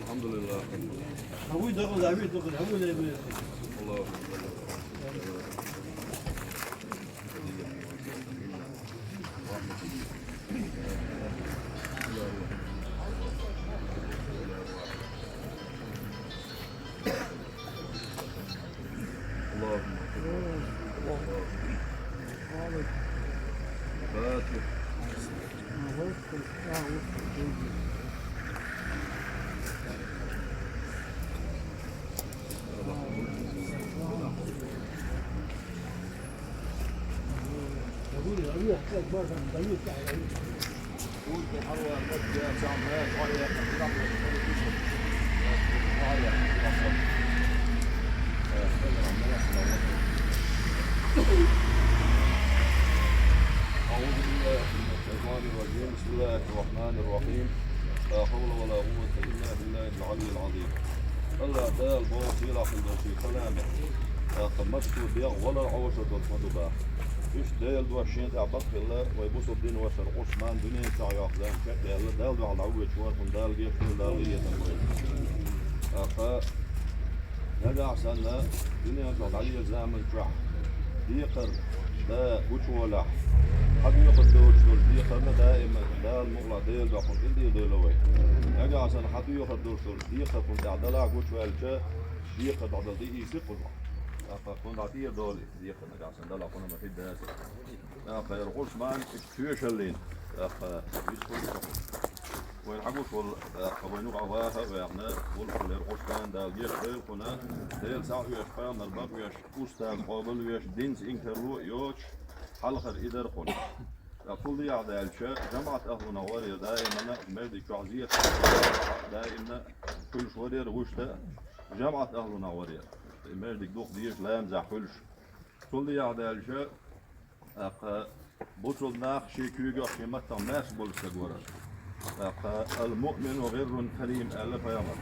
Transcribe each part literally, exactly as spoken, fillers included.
الحمد لله. اللهم صل. فاتح. أعوذ بالله من الشيطان الرجيم. بسم الله الرحمن الرحيم. لا حول ولا قوة إلا بالله العلي العظيم. Аллах Дала боху сийлахь долчу каламе. ТӀаккха массо а дегӀ валар Ӏовшар долуш ма ду боху. Иштта Делан дош шен тӀехь бакъ хилла, вай бусалба дин вашар Ӏусман дуьнен чохь йоккху зама чекхъяьлла, Дала дуьхьал дӀавоьдуш вара хӀума Дала гечдойла, Дала къинхетам бойла. ТӀаккха нагахь санна дуьнен чохь дӀалела заман чохь декхар да гучуволахь, хьан доьхур доцуш долу декхарна даима Дала мукъалахь Делан доккхун тӀе дийр дойла вай. Нагахь санна хьан доьхур долуш долу декхар хӀума тӀехь далахь гучуваьлча, декхар дӀадала тӀеийсира кхузахь. ТӀаккха кхунна дӀатӀера долу и декхар нагахь санна далахь кхунна ма хир дацара. ТӀаккха хӀара Ӏусман иштта тоьшаллина, тӀаккха висхуьлу со. Вайн хьагуш волу, тӀаккха вайн юкъахь ваха а ваьхна, волуш волу хӀара Ӏусман Дала гечдойла кхунна, Делан схьа а оьшу, пайхамар бакъ оьшу, устаз къобал а веш, динца инкарло а йоцуш, хьалхара и дара кхунна. Ткъа кхул дехьа даьлча, жамаӀат ахлунах вара и даимана, междиг чохь зекъа даимана хуьлуш вара и, гуш дан а, жамаӀат ахлунах вара и. И междиг дукха дезаш, ламазехь хуьлуш. Кхул дехьа даьлча, тӀаккха бусалба нах шен куьйгах, шен маттах маьрша болуш стаг вара. ТӀаккха «Ал-муъмину гӀиррун карим», аьлла пайхамар.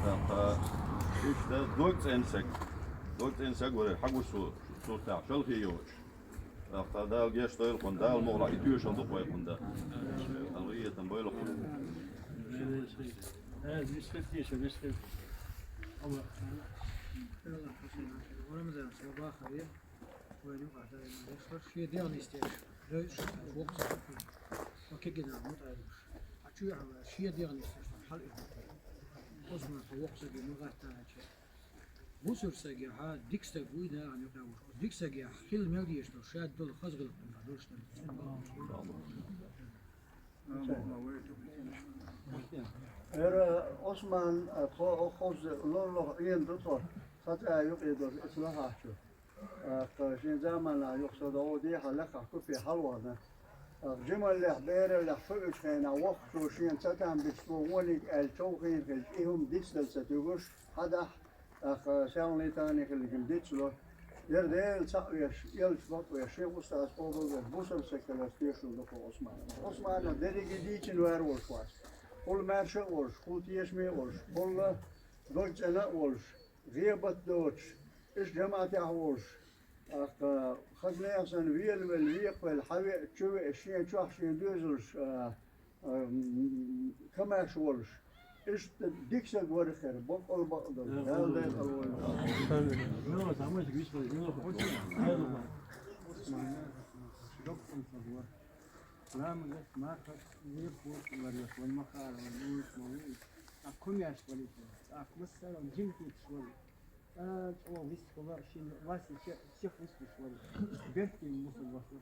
ТӀаккха иштта дог цӀена стаг, дог цӀена стаг вара, хьагуш цу суртехь шалхе йоцуш. ТӀаккха Дала гечдойла кхунна, Дала мукъалахь и тоьшалла ду-кх вай кхунна. Дала къинхетам бойла кхунна. Рамазан, ца бахаре, вайн юкъахь даима дешар, шен дегӀ нисдеш, дойуш, воккха стаг, ва кегина мутӀа а луш. Хьан чу а ваьлла, шен дегӀ нисдеш, хьал ир ма хилла. Ӏусман, хьо воккха стаг ма гӀаттахьа хьаьча. Бусалба стагехь дика стаг вуй нахана юкъахь вуш. Дика стагехь хила мел дезаш долу, ша долу хаза гӀиллакх долуш стаг. ХӀара Ӏусман, тхо хӀокхуза лоллух Ӏийна ду тхо, цхьа цӀа юкъе долуш, оцу лахахь чу. ТӀаккха шен заманахь юха со догӀу дехьа лакхахь купе хьалавахана. ТӀаккха жималлехь, бераллехь хуьучу хенахь воккхачо шена цатам бича цо вониг аьлла човхийна хилча, и хӀума дицдала ца туьгуш, хьадахь, тӀаккха селхана тани хиллачун дицло. Яра Делан цхьаъ веш, элча бакъ веш, шен устаз къобал веш, бусалба стаг хиларца тоьшалла ду-кх Ӏусмана. Ӏусмана дерриге дийцина вер волуш вац. Хул маьрша а волуш, хул тешаме а волуш, хул дог цӀена а волуш, гӀебат доцуш, иштта жамаӀатехь волуш, тӀаккха хаза нехан санна велавелла, векхавелла, хьавеа, чувеа, шен чохь, шен доьзалш, а, а, м, комаьрша волуш. Иштта дика стаг вара хӀара, баккъал бакъдолу, Дала декъал войла. Ламазехь, мархах, вехаш, ван махара, ван луш, ван. А комаьрша валийта, а массара жима кхеташ вара. А, чӀогӀа вистхула, шен васича, всех выслушивали. Бертин мусул ваша.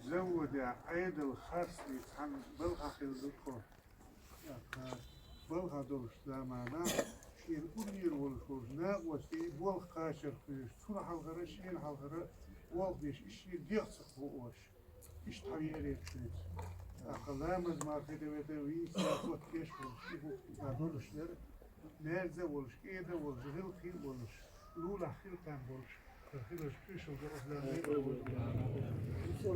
Заводехь Ӏедал харцлий цхьана балха хилла ду тхо. Балха долуш замана, шена ургӀера волуш волчу накъостий болх кхачар кхуьйсуш, цунна хьалхара, шена хьалхара болх беш, и шен дегӀ ца кхоош. Иштта хьан веарера шуьца. ТӀаккха ламаз мархи тӀе вета вийца, хӀоттеш волуш, и хӀума долуш дара. Маьрза а волуш, кӀеда а волуш, гӀиллакхе а волуш, лулахь хила там болуш, Исен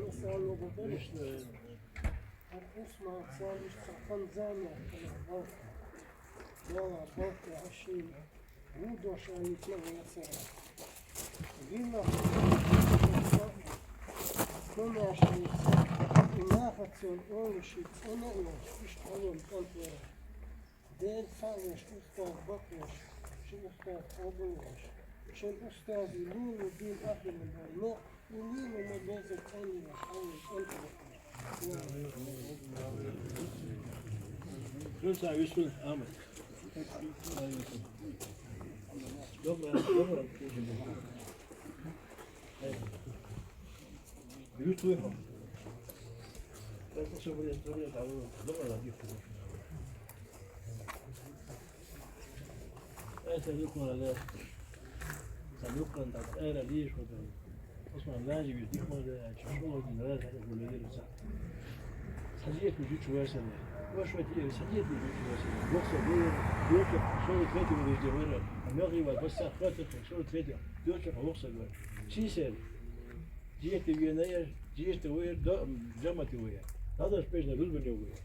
исалла бабалиш, гьар Усман цалис цахъан замя хьана балха. Дала балха гӀяшин вудаш айитла валасара. Вилла хьана комяшница инахацун олуши цӀана илаш иш къалун кӀантӀера. Ден цавеш, устаз бакеш, ши устаз къабулвеш. Шин устази лулу дин ахилин байна, улилу ма безе цанила хавли цанила. Христа Юсуф Ахмед. Добре, добре. Юсуф. Эсен юкъна ле, эсен юкъна тӀера лишкода. Осман лажи виз дихмада, чашола дин раза гуледируса. Садиет мужичу весана. Ваш вати садиет мужичу весана. Бокса гуя, дёча, шола третьего везде вера. А мягли ва басса хватит, шола третьего. Дёча, бокса гуя. Сисер. Диете вена я, диете вера, до, жамати вера. Надо спешно рузбане вера.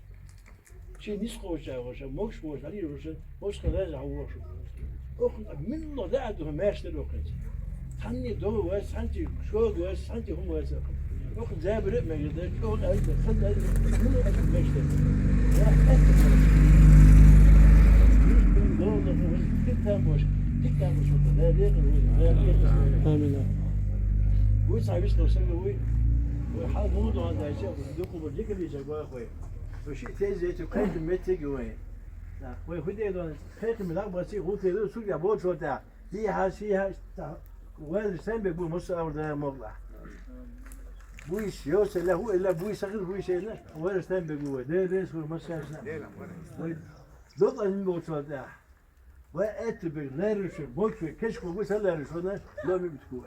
Чи нисхоча ваша, мокш ваша, али ваша, мокш хаза жа ваша. Ох, минно да аду маштер охренц. Танни до вас, санти шо вас, санти хум вас. Ох, забре мегде, чо да, сан да, минно аду маштер. Я, это. Амин. Вы сами что сами вы. Вы хал муду анда, духу бо дикали жагва хой. Воши тез эти кайты метеги вай. Да, вай худе дон кайты милак баси гуте ду сук я бо чота. Ди ха си ха та. Вай сен бе бу муса авда могла. Бу иш ёсе ла ху эла бу иш сахир бу иш эла. Вай сен бе бу вай. Де де су муса иш на. Вай дот ан бо чота. Ва эти бир лериши, бокве, кешко, бу са лериши, вона ломи битку.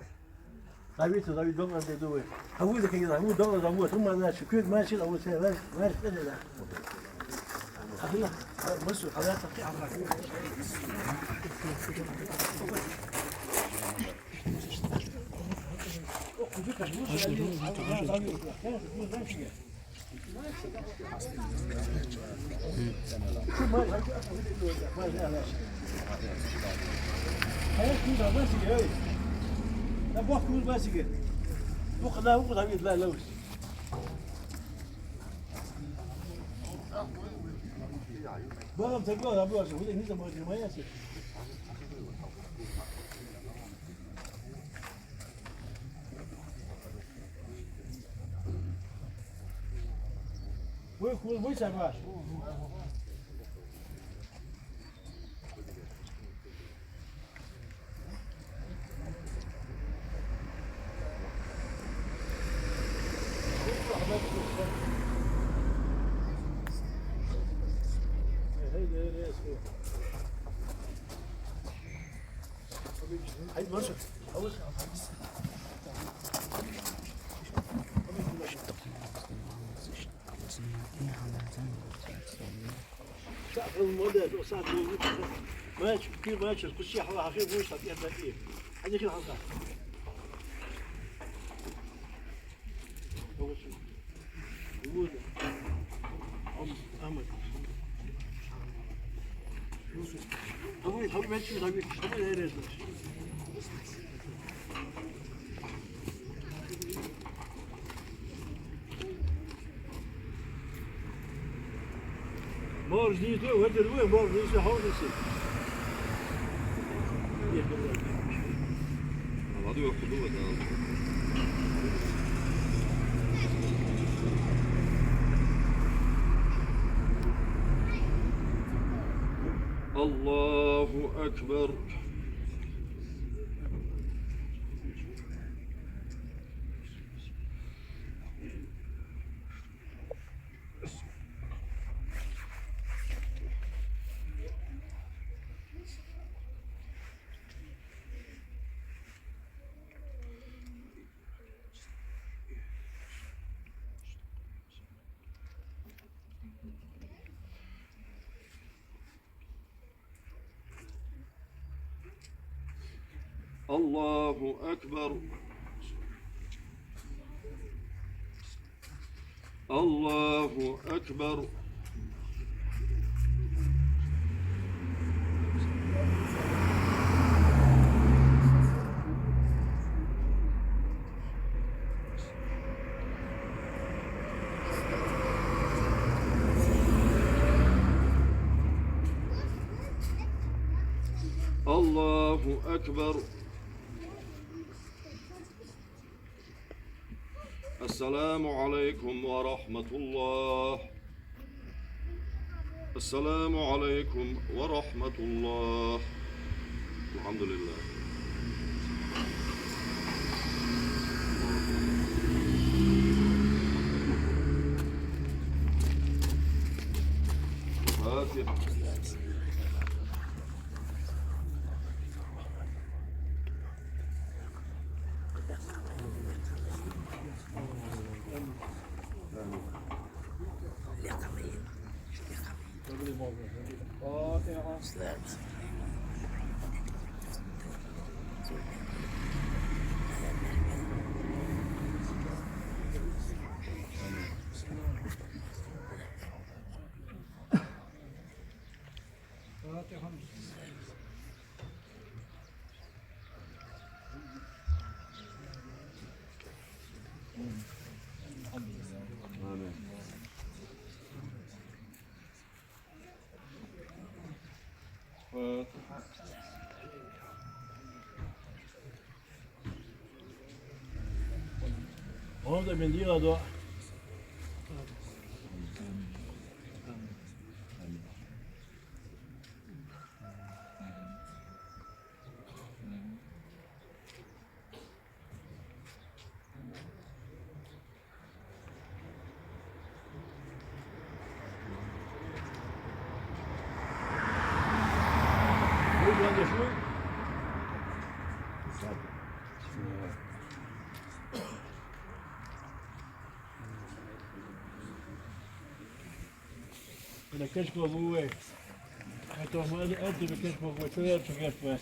Давид, Давид, дома де дуе. Хаву де кеге, хаву дома, хаву, хаву мана, ши, куй ман, ши, хаву се, вар, вар, се де да. Хаву, масу, хаву, таки, хаву. О, куди каш, масу, хаву, хаву, хаву. Вы, вы, вы, собака. Морж дийте, ветер вы, морж дийте, хавдиси. Ладу, я худу, да. Аллаху акбар. الله أكبر. الله أكبر. الله أكبر. السلام عليكم ورحمة الله. السلام عليكم ورحمة الله. الحمد لله. الفاتحة. Vamos a bendiga, ¿no? Ina kashfa buwe. Ato ma adi adi kashfa buwe. Tuya kashfa.